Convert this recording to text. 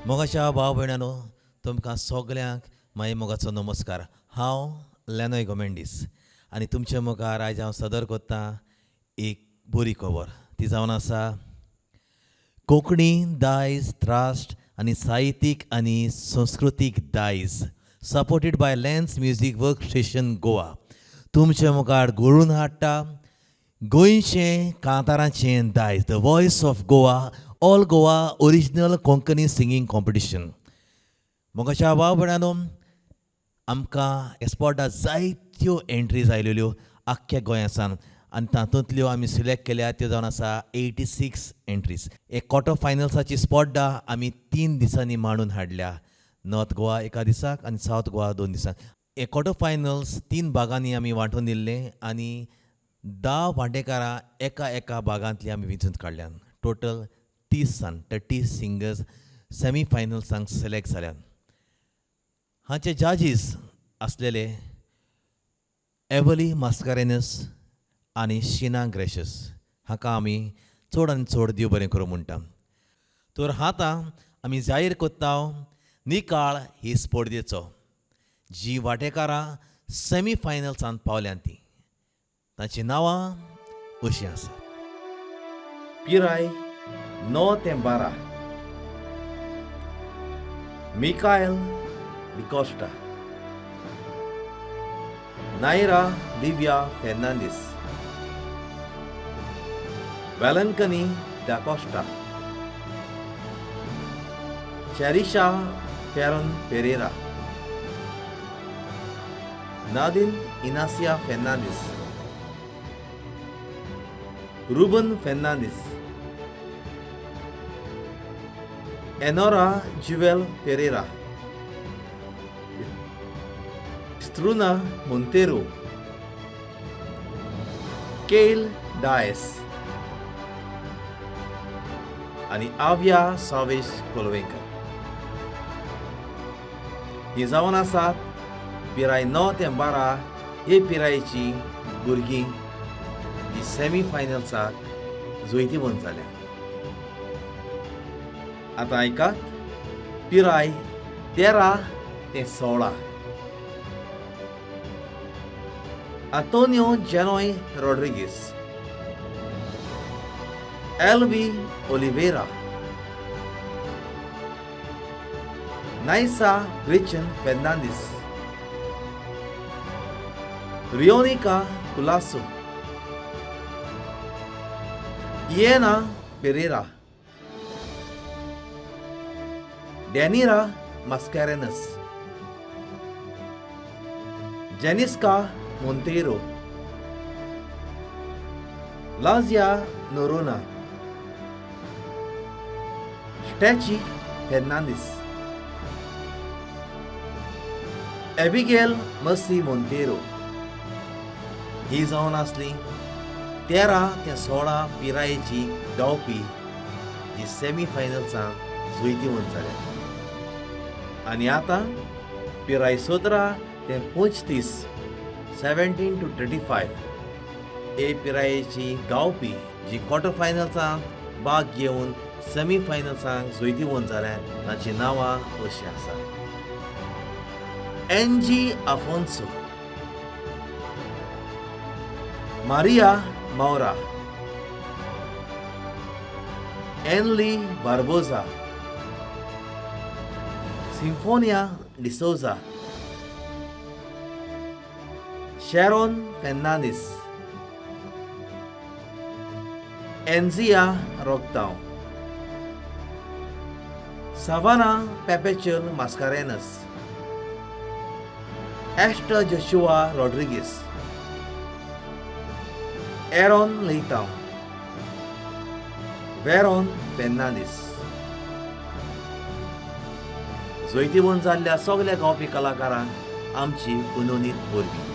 मोगाच्या भाव भयणानो, तुमकां सगल्यांक माई मोगाचो नमस्कार. हांव लेनोय गोमेंडीस आनी तुमचे मुखार आयज हांव सदर करतां एक बरी खबर. ती जावन आसा कोंकणी दायज ट्रस्ट आनी साहित्यीक आनी संस्कृतीक दायज supported by Lens music work station Goa तुमचे मुखार घडोवन हाडटा गोंयचें कांतारांचें दायज, the voice of Goa, all Goa original Konkani singing competition. मोगाच्या भाव भयणानो, आमकां एस्पोर्टा जायत्यो एंट्रीज आयलेल्यो आख्ख्या गोंयासान आनी तातूंतल्यो आमी सिलेक्ट केल्या त्यो जावन आसा 86 एंट्रीज. एक क्वॉर्टर फायनल्साची स्पर्धा आमी 3 दिसांनी मांडून हाडल्या, नॉर्थ गोवा एका दिसाक आनी सावथ गोवा 2 दिसांक. हे क्वॉर्टर फायनल्स 3 भागांनी आमी वांटून दिल्ले आनी 10 वांटेकारां एका एका भागांतली आमी वेंचून काडल्यान. टोटल 30 जाण, 30 सिंगर्स सेमी फायनल्सांक सिलेक्ट जाल्यान. हांचे जजीस आसलेले एवली मास्कारेनस आनी शिना ग्रेशस हाका आमी चड आनी चड देव बरें करूं म्हणटा. तर आतां आमी जाहीर करता निकाळ ही स्पर्धेचो. जी वांटेकारां सेमी फायनल्सांत पावल्यात ती तांचीं नांवां अशीं आसात. पिराय 9 ते 12, Mikael D'Costa, Naira Livia Fernandes, Velankani D'Costa, Cherisha Feron Pereira, Nadine Inacia Fernandes, Ruben Fernandes, Enora Jewel Pereira, Struna Monteiro, Kail Dias आनी आव्या सावेश कोलवेंकर. ही जावन आसात पिराय 9 ते 12 हे पिरायेची भुरगीं जी सेमी फायनल्साक जैतिवंत जाल्या. आतां आयकात पिराय 13 ते 16, Antonio Jenoy Rodrigues, Elvi Oliveira, Naisa Gretchen Fernandes, Rionica Colaco, Iena Pereira, Danira Mascarenhas, Jeniska Monteiro, Lazia Noronha, Stachi Fernandes, Abigail Mercy Monteiro. ही जावन आसली 13 ते 16 पिरायेची गावपी जी सेमी फायनल्सांत जैतिवंत जाल्या. आनी आतां पिराय 17 ते 35, 17 to 35 हे पिरायेची गावपी जी क्वॉर्टर फायनल्सांत भाग घेवन सेमी फायनल्सांक जैतिवंत जाल्या तांचीं नांवां अशीं आसात. Angie Afonso, Maria Moura, Anly Barbosa, Symphonia D'Souza, Sharon Fernandes, Enzia Rocktao, Savannah Perpetual Mascarenhas, Esther Joshua Rodrigues, Aaron Leitao, Veron Fernandes. जैतिवंत जाल्ल्या सगल्या गावपी कलाकारांक आमची पुनोनीत परबीं.